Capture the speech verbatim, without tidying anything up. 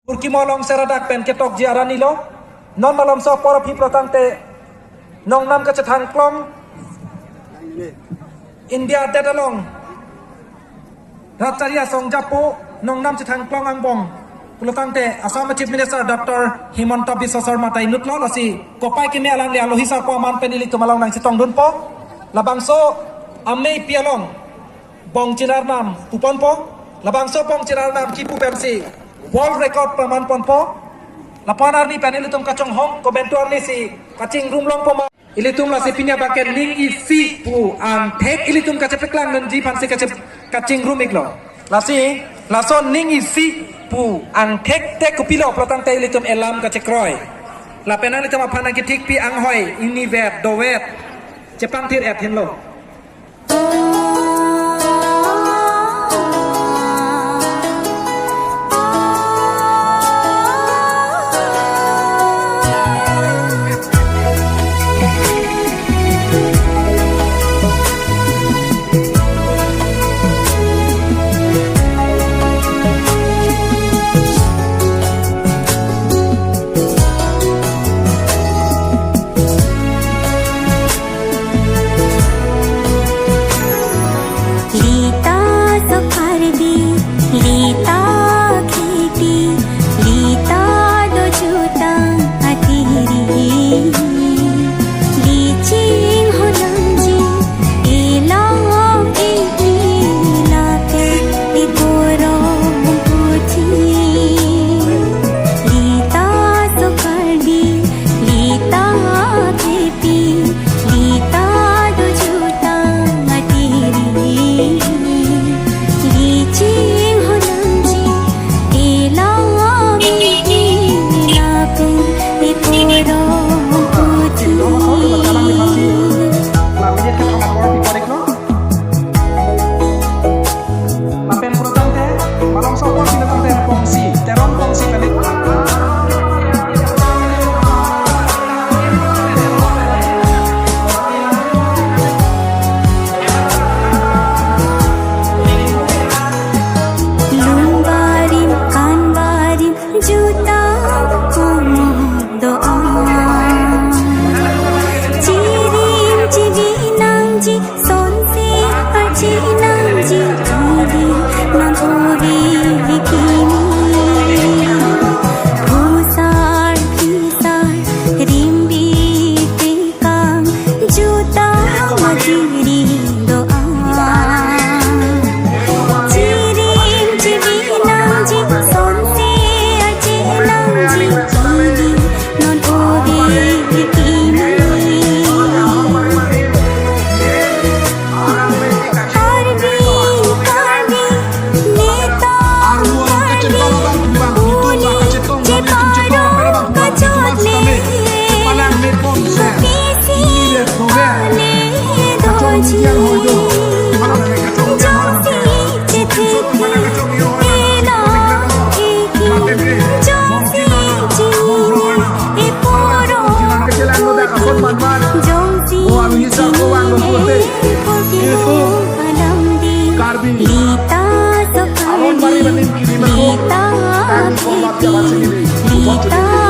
Purkimo along seradak pen ketokji arni lo. Non malomso apor aphi pulo tangte nongnam kachethang klong India adet along rat chari asong japo nongnam chethang klong angbong pulo tangte Assam Chief Minister Doctor Himanta Biswa Sarma ta inutlo, lasi kopai keme alangli alohi sarpo aman pen ilitum along nangchetongdunpo. Labangso ameipi along bong chinarnam puponpo. Labangso bong chinarnam kipu pensi world record praman ponpo. Lapu-an arni pen ilitum kachonghong komantu arni si kachingrum longpo ma. Ilitum lasi pini abangke ning isi pu angthek ilitum kachepeklang nangji aphansi kache-, kachingrum iklo. Lasi laso ning isi pu angthek te kopilo pulo tangte ilitum elam kachekroi. Lapen ilitum aphan nangkethikpi anghoi ingnivet dovet chepangthir-et henlo. Lita so Karbi, lita kheti, lita do jutang atiri. Liching holamji, ilong ipi lapen iporo puthi. Lita so Karbi, lita kheti, lita do jutang atiri. Liching holamji, ilong ipi lapen iporo puthi. Lapen pulo tangte, malomso apor pulo tangte Pongsi, Teron Pongsi pelik. Lun barim, kan barim, juta among do-an. Chirim chibi nangji, sonsi arji nangji, chirim nang ove kimi. Phusar phisar rimbi tekang, juta majiri do-an. Chirim chibi nangji, sonsi arji nangji, chirim non ove kimi. Karbi, Karbi, netum Karbi, uli cheparo kachot le. Pisi ale doji, jongsi chethekji, elo eki, jongsi chini eporo, jongsi chini porke alam di. Lita so Karbi, lita kheti, lita